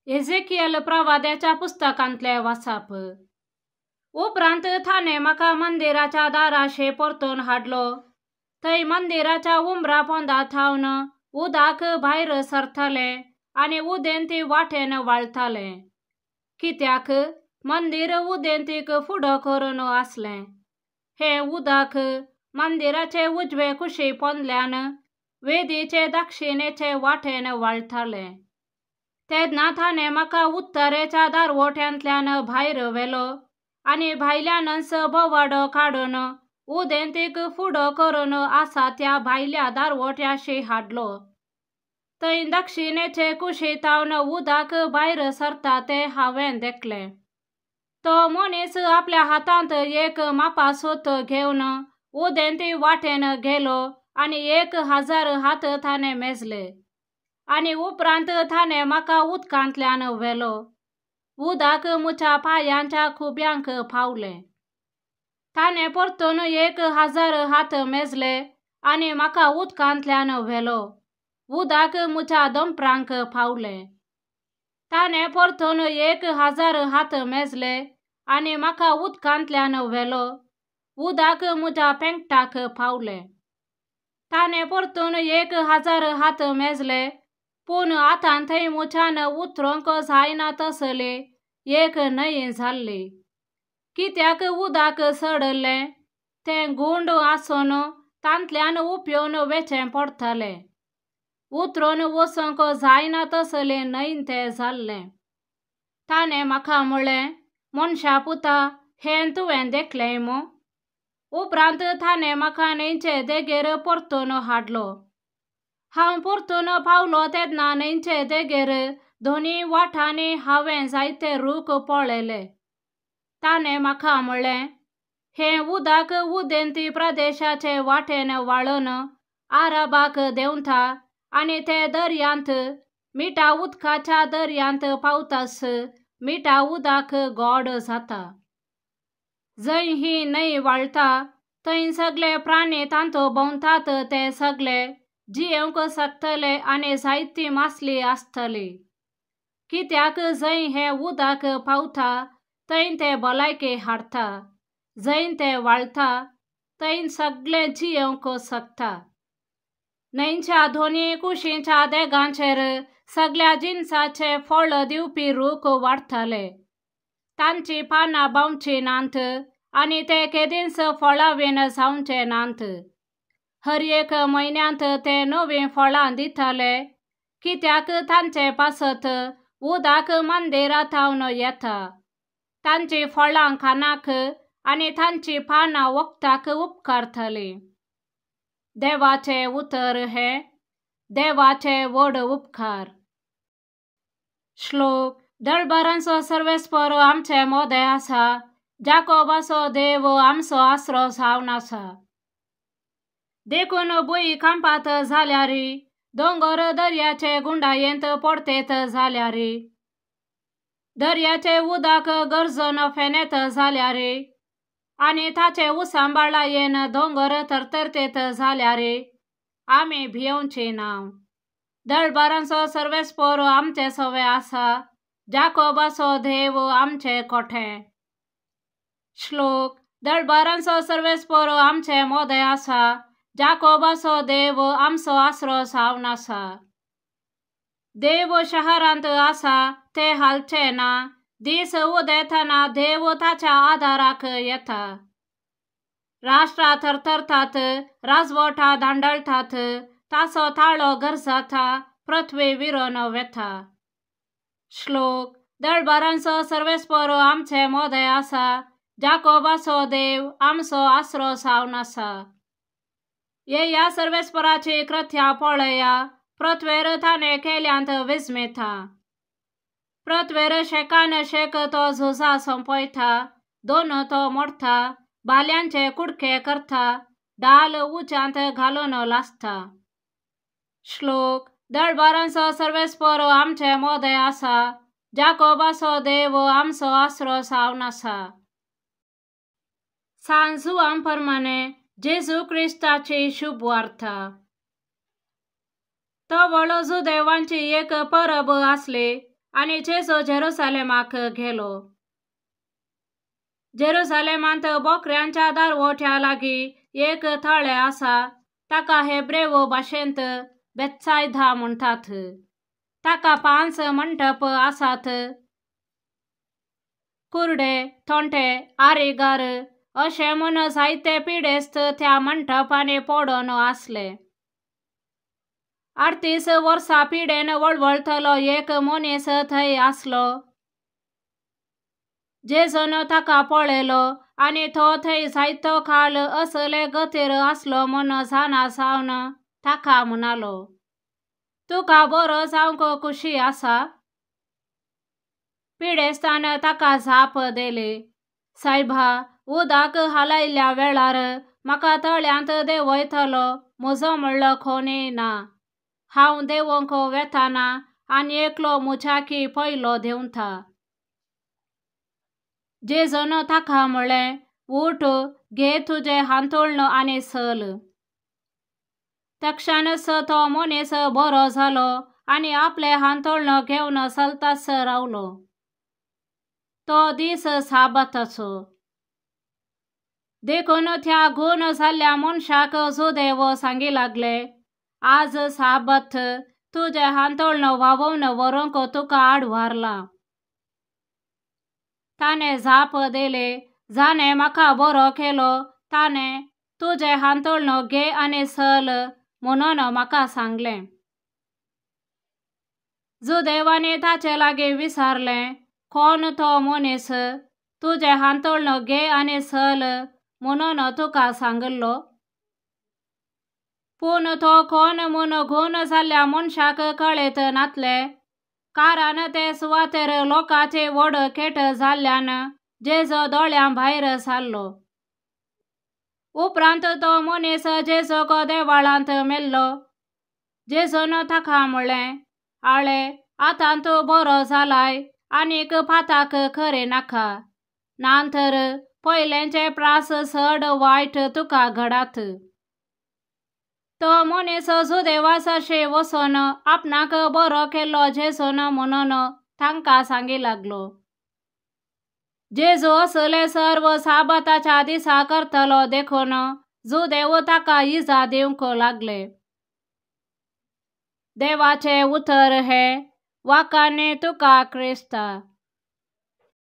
एझेकियल प्रवाद्याच्या पुस्तकांतले वाचप. उपरांत थाणे म्हाका मंदिराच्या दाराशे परतून हाडलो. थंय मंदिराच्या उमरा पोंदा थावन उदक भायर सरतालें आनी उदेंती वाटेन वाळटालें, कित्याक मंदीर उदेंतीक फुडो करून आसलें. हें उदक मंदिराचे उजवे कुशी पोंदल्यान वेदीचे दक्षिणेचे वाटेन वाळटालें. तेन्ना ताणें म्हाका उत्तरेच्या दारवट्यांतल्यान भायर व्हेलो आनी भायल्यानच भोंवाडो काडून उदेंतीक फुडो करून आसा त्या भायल्या दारवट्याशी हाडलो. थंय दक्षिणेचे कुशी थावन उदक भायर सरता तें हांवें देखलें. तो मनीस आपल्या हातांत एक मापासूत घेवन उदेंती वाटेन गेलो आनी 1000 हात ताणें मेजले आनी उपरांत ताणें म्हाका उदकांतल्यान व्हेलो. उदक म्हज्या पांयांच्या खुब्यांक पावलें. ताणें परतून 1000 हात मेजले आनी म्हाका उदकांतल्यान व्हेलो. उदक म्हज्या दोंपरांक पावलें. ताणें परतून 1000 हात मेजले आनी म्हाका उदकांतल्यान व्हेलो. उदक म्हज्या पेंकटाक पावलें. ताणें परतून 1000 हात मेजले, पूण आतां थंय म्हज्यान उतरूंक जायना तसली एक न्हंय जाल्ली, कित्याक उदक चडलें तें गुंड आसून तांतल्यान उपयोवन वेचें पडटालें. उतरून वचूंक जायना तसलें न्हंय तें जाल्लें. ताणें म्हाका म्हळें, मनशा पुता, हें तुवें देखलें मू? उपरांत ताणें म्हाका न्हंयचे देगेर परतून हाडलो. हांव परतून पावलो तेन्ना न्हंयचे देगेर दोनी वाटांनी हांवें जायते रूख पळयले. ताणें म्हाका म्हळें, हें उदक उदेंती प्रदेशाचे वाटेन वाळून आरबाक देंवता आनी ते दर्यांत मिठा उदकाच्या दर्यांत पावतास मिठा उदक गोड जाता. जंय ही न्हंय वाळटा थंय सगळे प्राणी तांतू भोंवतात, ते सगळे जियेवंक शकतले आनी जायती मासली आसतली, कित्याक जंय हें उदक पावता थंय ते भलायकी हाडटा. जंय ते वाळटा थंय सगळे जियेवंक शकता. न्हंयच्या दोनी कुशींच्या देगांचेर सगळ्या जिनसाचे फळ दिवपी रूख वाडटाले. तांची पानां बावची नात आनी ते केदींच फळां जावचे नात. हर एक म्हयन्यांत ते नवीं फळां दिताले, कित्याक तांचे पासत उदक मंदिरा थावन येता. तांची फळां खाणाक आनी तांची पानां वखदाक उपकारतालीं. देवाचें उतर हें देवाचे व्हड उपकार. श्लोक. दळबारांचो सर्वेस्पर आमचे मोदें आसा, जाकोबाचो देव आमचो आसरो जावन आसा. देखून भूंय कांपात जाल्यार, दोंगर दर्याचे गुंडायेंत पडतेत जाल्यार, दर्याचे उदक गरजून फेनेत जाल्यार आनी ताचे उसांबाळायेन दोंगर थरथरतेत जाल्यार आमी भियेवची ना. दळबारांचो सर्वेस्पर आमचे सवे आसा, जाकोबाचो देव आमचे कोठे. श्लोक. दळबारांचो सर्वेस्पर आमचे मोदें आसा, जाकोबाचो देव आमचो आसरो जावन आसा. देव शहरांत आसा ते हालचे ना, दीस उदेतना देव ताच्या आदाराक येता. राष्ट्रां थरथरतात, राजवटा दांडळटात, ताचो ताळो गरजता, पृथ्वी विरोन वेता. श्लोक. दळबारांचो सर्वेस्पर आमचे मोदें आसा, जाकोबाचो देव आमचो आसरो जावन आसा. येया सर्वेस्पराची कृत्या पळया, पृथ्वेर ताणें केल्यांत विस्मिता. पृथ्वेर शेकान शेक तो झुजा सोंपयता, दोन तो मोडटा, बाल्यांचे कुडके करता, डाल उच्यांत घालून लासता. श्लोक. दळबारांचो सर्वेस्पर आमचे मोदें आसा, जाकोबाचो देव आमचो आसरो जावन आसा. सांत जुवां प्रमाणे जेजू क्रिस्ताची शुभवार्ता. तवळ जुदेवांची एक परब आसली आनी जेजू जेरुसलेमाक गेलो. जेरुसलेमांत बोकऱ्यांच्या दारवोट्या लागीं एक तळें आसा, ताका हेब्रेव भाशेंत बेत्सायदा म्हणटात. ताका 5 मंटप आसात. कुर्डे, थोंटे, आरेगार अशें म्हूण जायते पिडेस्त त्या मंटपांनी पडून आसले. 38 वर्सां पिडेन वळवळटलो एक मनीस थंय आसलो. जेजून ताका पळयलो आनी तो थंय जायतो काळ असले गतीर आसलो म्हूण जाणा जावन ताका म्हणालो, तुका बरो जावंक खुशी आसा? पिडेस्तान ताका जाप दिली, सायबा, उदक हालयल्ल्या वेळार म्हाका तळ्यांत देंवयतलो म्हजो म्हणलो कोणूय ना. हांव देंवंक वेताना आनी एकलो म्हज्याकी पयलो देंवता. जेजून ताका म्हळें, उठ, घे तुजें हांतुळण आनी चल. तक्षणच तो मनीस बरो जालो आनी आपलें हांतुळण घेवन चलताच रावलो. तो दीस साबाताचो. देखून त्या गूण जाल्ल्या मनशाक जुदेव सांगी लागले, आज साबत, तुजें हांतुळण व्हांवोवन व्हरूंक तुका आडवारला. ताणें जाप दिली, जाणें म्हाका बरो केलो ताणें तुजें हांतुळण घे आनी चल म्हणून म्हाका सांगलें. जुदेवांनी ताचे लागीं विचारलें, कोण तो मनीस तुजें हांतुळण घे आनी चल म्हणून तुका सांगिल्लो? पूण तो कोण म्हूण गूण जाल्ल्या मनशाक कळयत नातले, कारण ते सुवातेर लोकांची व्हड खेट जाल्ल्यान जेजू दोळ्यां भायर सरलो. उपरांत तो मनीस जेजूक देवळांत मेल्लो. जेजून ताका म्हळें, आळे, आतां तूं बरो जालाय, आनीक पाताक खरें नाका, ना तर पयलेंचे प्रास चड वायट तुका घडात. तो मनीस जुदेवा सरशी वचून आपणाक बरो केल्लो जेजून म्हणून तांकां सांगी लागलो. जेजू असले सर्व साबाताच्या दिसा करतलो देखून जुदेव ताका इजा दिवंक लागले. देवाचें उतर हें, वाखाणे तुका क्रिस्ता.